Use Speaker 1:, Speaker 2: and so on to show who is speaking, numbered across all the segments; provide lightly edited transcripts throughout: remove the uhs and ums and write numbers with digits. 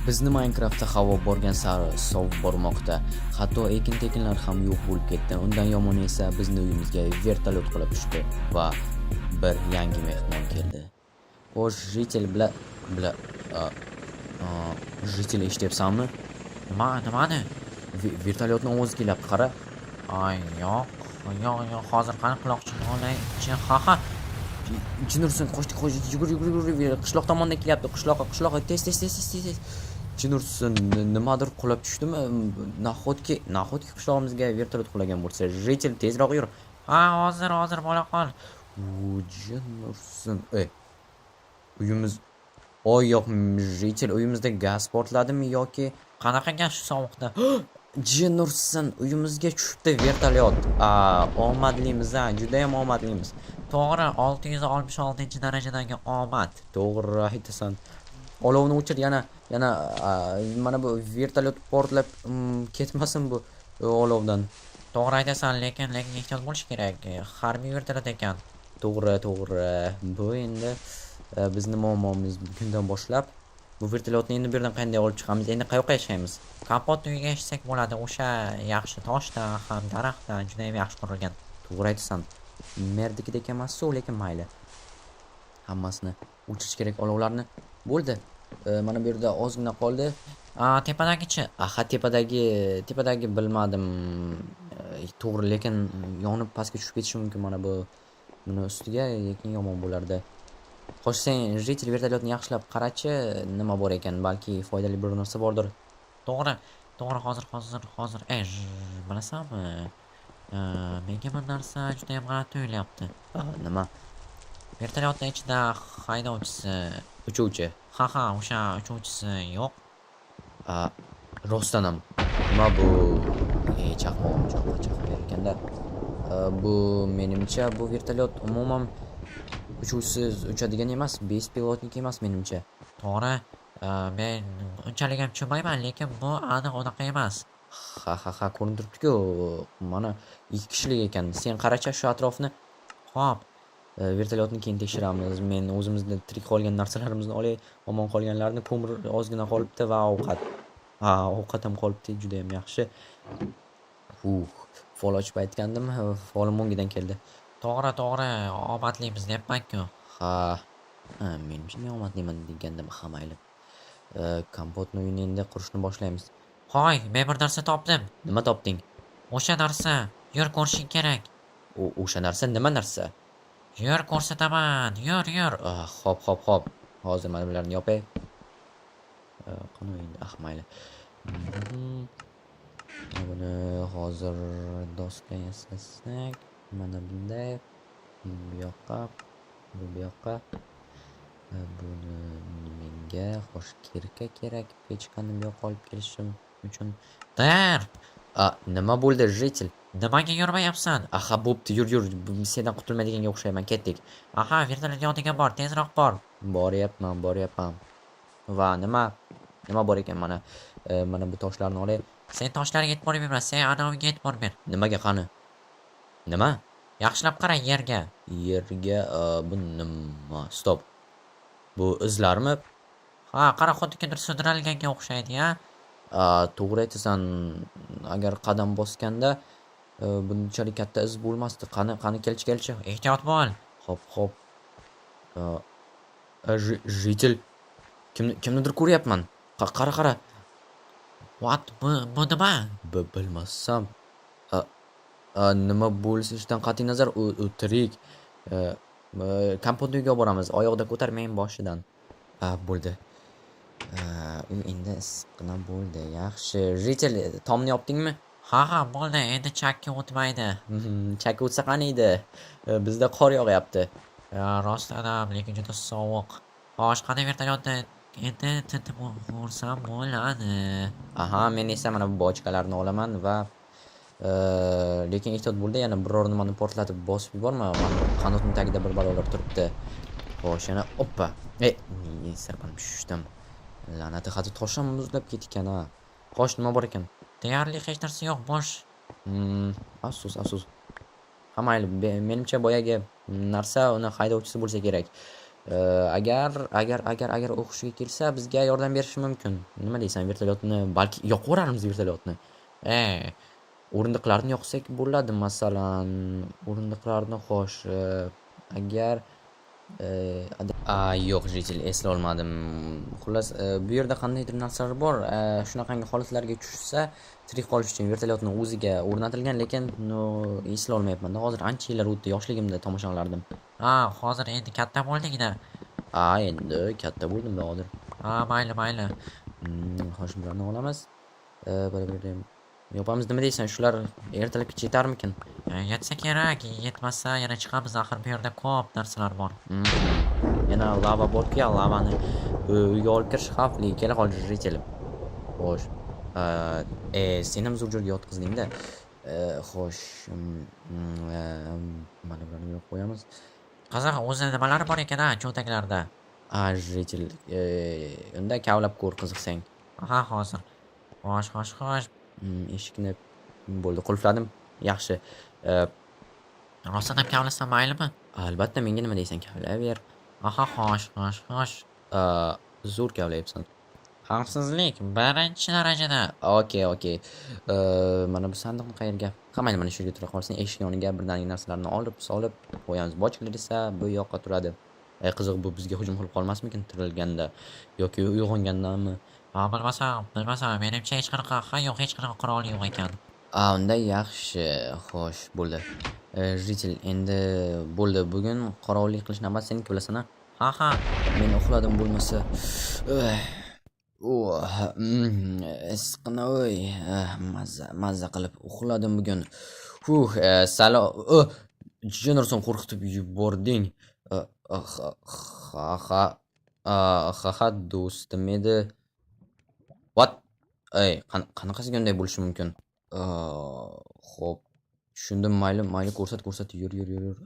Speaker 1: Bizni Minecraftda havo borgan sari sovib bormoqda. Hatto ekin-tekinlar ham yo'q bo'lib ketdi. Undan yomoni esa bizni uyimizga vertolyot qulab tushdi va bir yangi mehmon keldi. Xo'sh, житель бля a, житель, eshityapsanmi?
Speaker 2: Nima, nimani?
Speaker 1: Vertolyotni ovozi kelyapti, qara.
Speaker 2: Ay, yo'q, yo'q, yo'q, hozir qani, quloqchin olaychi. Ha.
Speaker 1: Jin ursin, qochdik, qoch, yugur, yugur, yugur, qishloq tomondan kelyapti, qishloqqa, qishloqqa, tez, tez, tez, tez, tez, tez. Jin ursin, nimadir qulab tushdimi? Nahotki qishlog'imizga vertolyot qulagan bo'lsa? Житель, tezroq yur.
Speaker 2: Ha, hozir, hozir, bo'la qol.
Speaker 1: U, jin ursin. Ey. Uyimiz. Oy, yo'q, житель, uyimizda gaz portladimi yoki
Speaker 2: Qanaqa gaz shu sovuqda?
Speaker 1: Jin ursin, uyimizga tushibdi vertolyot. A, omadlimiz, ha, judayam omadlimiz.
Speaker 2: To'g'ri, 666-darajadagi omad.
Speaker 1: To'g'ri aytasan. Olovni o'chir yana, yana mana bu vertolyot portlab ketmasin bu olovdan.
Speaker 2: To'g'ri aytasan, lekin ehtiyot bo'lish kerak. Harbiy vertolyot ekan.
Speaker 1: To'g'ri, to'g'ri. Bu endi bizni muammomiz bugundan boshlab. Bu vertolyotni endi bu yerdan qanday olib chiqamiz? Endi qayoqqa yashaymiz?
Speaker 2: Kompot uyiga yashasak bo'ladi. O'sha yaxshi toshdan ham, daraxtdan juda ham yaxshi qurilgan.
Speaker 1: To'g'ri aytasan. Mernikidek emas-u, lekin mayli. Hammasini o'chirish kerak olovlarni. Bo'ldi. Mana bu yerda ozgina qoldi.
Speaker 2: A, tepadagichi?
Speaker 1: Aha, tepadagi bilmadim. To'g'ri, lekin yonib pastga tushib ketishi mumkin mana bu buni ustiga, lekin yomon bo'lardi. Xo'sh, sen, житель, vertolyotni yaxshilab qarachi, nima bor ekan, balki foydali bir narsa bordir.
Speaker 2: To'g'ri, to'g'ri, hozir, hozir, hozir. Ey, bilasanmi? Menga bir narsa juda ham g'alati tuyulyapti.
Speaker 1: Nima?
Speaker 2: Vertolyotni ichida haydovchisi
Speaker 1: Uchuvchi.
Speaker 2: Ha, o'sha uchuvchisi yo'q.
Speaker 1: A, rostdan ham. Nima bu? E, chaqmoq chaqmoq ekanda. Bu, menimcha, bu vertolyot umuman uchuvchisiz uchadigan emas, беспилотник emas, menimcha.
Speaker 2: To'g'ri, men unchalik ham tushunmayman, lekin bu aniq unaqa emas.
Speaker 1: Ha, ko'rinib turibdi-ku. Mana, ikki kishilik ekan. Sen qaracha shu atrofni.
Speaker 2: Xo'p.
Speaker 1: Vertolyotni keyin tekshiramiz. Men o'zimizni tirik qolgan narsalarimizni olay, omon qolganlarni. Ko'mir ozgina qolibdi va ovqat. Ha, ovqat ham qolibdi, juda ham yaxshi. Uh, fol ochib aytgandim, folim o'ngidan keldi.
Speaker 2: To'g'ri, to'g'ri, omadlimiz deyapman-ku.
Speaker 1: Ha, ha, menimcha, men omadliman degandim. Ha, mayli. Kompotni uyini endi qurishni boshlaymiz.
Speaker 2: Hoy, men bir narsa topdim.
Speaker 1: Nima topding?
Speaker 2: O'sha narsa. Yur, ko'rishing kerak.
Speaker 1: O'sha narsa nima narsa?
Speaker 2: Yur, ko'rsataman. Yur, yur.
Speaker 1: Ah, hop, hop, hop. Hozir mana bularni yopay. Qani endi? Ah, mayli. Buni hozir doska yasasak, mana bunday. Bu yoqqa, bu bu yoqqa. Buni menga, xo'sh, кирка kerak, pechkani bu yoqqa olib kelishim uchun.
Speaker 2: Der.
Speaker 1: A, nima bo'ldi, житель?
Speaker 2: Nimaga yurmayapsan?
Speaker 1: Aha, bo'pti, yur, yur. Sendan qutulmaydiganga o'xshayman, ketdik.
Speaker 2: Aha, vertolyot yoniga bor, tezroq bor.
Speaker 1: Boryapman, boryapman. Va nima? Nima bor ekan mana? Mana bu toshlarni olay.
Speaker 2: Sen toshlarga e'tibor berma, sen anaviga e'tibor ber.
Speaker 1: Nimaga, qani? Nima?
Speaker 2: Yaxshilab qara yerga.
Speaker 1: Yerga, bu nima? Стоп. Bu izlarmi?
Speaker 2: Ha, qara, xuddi kimdir sudralganga o'xshaydi, ya.
Speaker 1: A, to'g'ri aytasan. Agar qadam bosganda bunchalik katta iz bo'lmasdi. Qani, qani, kelchi, kelchi.
Speaker 2: Ehtiyot bo'l.
Speaker 1: Hop, hop. Житель, kimnidir ko'ryapman. Qara, qara.
Speaker 2: What? Bu nima?
Speaker 1: Bilmasam. A, nima bo'lishidan qat'iy nazar, u tirik. Kompotni uyga olib boramiz. Oyoqda ko'tarmang boshidan. Ha, bo'ldi. Uy endi issiqqina bo'ldi. Yaxshi. Житель, tomni yopdingmi?
Speaker 2: Ha, bo'ldi. Endi chakka o'tmaydi.
Speaker 1: Chakka o'tsa qaniydi? Bizda qor yog'yapti.
Speaker 2: Ya, rostdan ham, lekin juda sovuq. Xo'sh, qani, vertolyotni endi tintib ko'rsam bo'ladi.
Speaker 1: Aha, men esa mana bu bochkalarni olaman va lekin ehtiyot bo'lda, yana biror nimani portlatib bosib yuborma. Mana bu qanotning tagida bir balolar turibdi. Xo'sh, yana oppa. Ey, sirpanib tushdim. La'nati, hali tosh ham muzlab ketgan ha. Xo'sh, nima bor ekan?
Speaker 2: Deyarli hech narsa yo'q, bo'sh.
Speaker 1: Afsus, afsus. Ha, mayli, menimcha boyagi narsa uni haydovchisi bo'lsa kerak. Agar agar agar agar u hushiga kelsa, bizga yordam berishi mumkin. Nima deysan, vertolyotni balki yoqib yuborarmiz vertolyotni. O'rindiqlarni yoqsak bo'ladi, masalan, o'rindiqlarni. Xo'sh, agar yo'q, житель, eslolmadim. Xullas, bu yerda qandaydir narsalar bor. Shunaqangi holatlarga tushsa, tirik qolish uchun vertolyotni o'ziga o'rnatilgan, lekin но eslolmayapman-da. Hozir ancha yillar o'tdi, yoshligimda tomosha qilardim.
Speaker 2: Ha, hozir endi katta bo'lding-da.
Speaker 1: A, endi katta bo'ldim-da hozir.
Speaker 2: Ha, mayli, mayli.
Speaker 1: Xo'sh, bularni olamiz. Bir bir yopamiz. Nima deysan, shular ertalabgacha yetarmikin?
Speaker 2: Yetsa kerak, yetmasa yana chiqamiz, axir bu yerda ko'p narsalar bor.
Speaker 1: Yana lava bor-ku, lavani uyga olib kirish xavfli. Kela qol, житель. Xo'sh. Sen ham zo'r joyga yotqizding-da. Xo'sh, mana bularni yoqib qo'yamiz.
Speaker 2: Qiziq, o'zi nimalar bor ekan a cho'ntaklarda?
Speaker 1: A, житель, unda kavlab ko'r qiziqsang.
Speaker 2: Ha, hozir. Xo'sh, xo'sh, xo'sh.
Speaker 1: Eshikni bo'ldi, qulfladim. Yaxshi.
Speaker 2: Rostdan ham kavlasam maylimi?
Speaker 1: Albatta, menga nima deysan, kavlayver.
Speaker 2: Aha, xo'sh, xo'sh, xo'sh.
Speaker 1: Zo'r kavlayapsan.
Speaker 2: Xavfsizlik birinchi darajada.
Speaker 1: Okey. Mana bu sandiqni qayerga? Ha, mayli, mana shu yerga tura qolsin. Eshik yoniga birdaniga narsalarni olib, solib qo'yamiz. Bochkalar esa bu yoqqa turadi. Qiziq, bu bizga hujum qilib qolmasmikin tirilganda yoki uyg'ongandami?
Speaker 2: Ha, bilmasam, bilmasam, menimcha hech qanaqa, ha, yo'q, hech qanaqa qurol yo'q ekan.
Speaker 1: A, unda yaxshi. Xo'sh, bo'ldi. Житель, endi bo'ldi. Bugun qorovullik qilish navbati seniki, bilasan-a?
Speaker 2: Ha.
Speaker 1: Men uxladim bo'lmasa. Issiqqina oy, mazza, mazza qilib uxladim bugun. Huh, salo, Jennerson, qo'rqitib yubording. Ha, ha, do'stim edi. What? Ey, qanaqasiga unday bo'lishi mumkin? Xo'p, tushundim, mayli, mayli, ko'rsat, ko'rsat, yur, yur, yur, yur.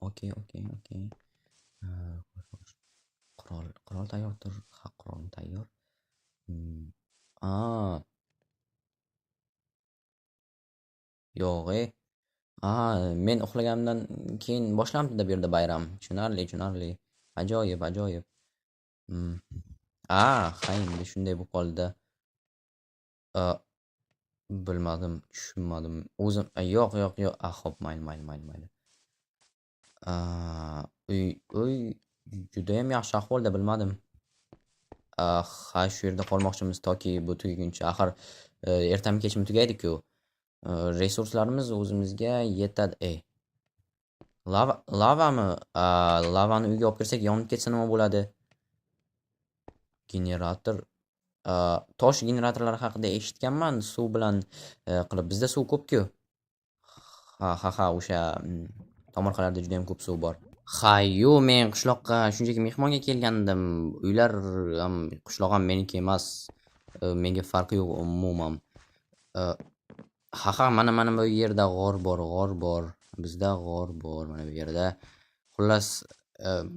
Speaker 1: Okey. Xo'sh. Qurol, qurol tayyordir. Ha, qurol tayyor. A. Yo'q, e. A, men uxlaganimdan keyin boshlanibdi-da bu yerda bayram. Tushunarli, tushunarli. Ajoyib, ajoyib. A, ha, endi shunday bo'lib qoldi-da. Bilmadim, tushunmadim. O'zim yo'q, yo'q, yo'q. A, xo'p, mayli, mayli, mayli, mayli. A, uy judayam yaxshi ahvolda, bilmadim. Ha, shu yerda qolmoqchimiz toki bu tugaguncha. Axir ertami kechmi tugaydi-ku. Resurslarimiz o'zimizga yetadi. Ey. Lava, lavami? A, lavani uyga olib kirsak yonib ketsa nima bo'ladi? Generator, tosh generatorlari haqida eshitganman, suv bilan qilib. Bizda suv ko'p-ku. Ha, o'sha tomorqalarda juda ham ko'p suv bor. Ha, yo'q, men qishloqqa shunchaki mehmonga kelgandim. Uylar ham, qishloq ham meniki emas. Menga farqi yo'q umuman. Ha, mana bu yerda g'or bor, g'or bor. Bizda g'or bor mana bu yerda. Xullas,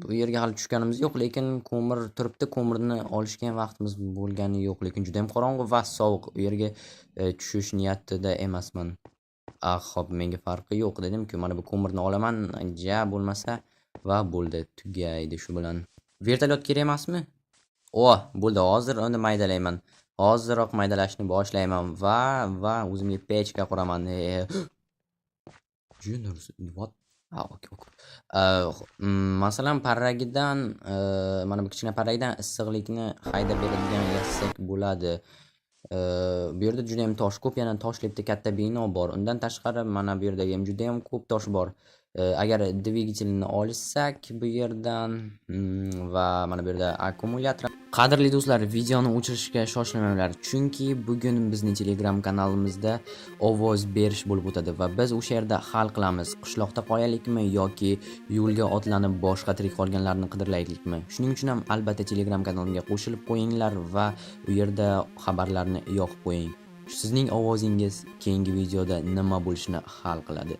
Speaker 1: bu yerga hali tushganimiz yo'q, lekin ko'mir turibdi. Ko'mirni olishga ham vaqtimiz bo'lgani yo'q, lekin juda ham qorong'u va sovuq. U yerga tushish niyatida emasman. A, xo'p, menga farqi yo'q dedim-ku. Mana bu ko'mirni olaman, ja bo'lmasa va bo'ldi, tugaydi shu bilan. Vertolyot kerak emasmi? O, bo'ldi, hozir uni maydalayman. Hoziroq maydalashni boshlayman va o'zimga pechka quraman. Junior, what? Ha, okey. Masalan, parragidan, mana bu kichkina parragidan issiqlikni haydab beradigan yasasak bo'ladi. Bu yerda juda ham tosh ko'p, yana toshli bitta katta bino bor. Undan tashqari mana bu yerda ham juda ham ko'p tosh bor. Agar dvigatelni olsak bu yerdan va mana bu yerda akkumulyator. Qadrli do'stlar, videoni o'chirishga shoshilmanglar, chunki bugun bizning Telegram kanalimizda ovoz berish bo'lib o'tadi va biz o'sha yerda hal qilamiz. Qishloqda qolaylikmi yoki yo'lga otlanib boshqa tirik qolganlarni qidirlaylikmi? Shuning uchun ham albatta Telegram kanalimga qo'shilib qo'yinglar va u yerda xabarlarni yoqib qo'ying. Sizning ovozingiz keyingi videoda nima bo'lishini hal qiladi.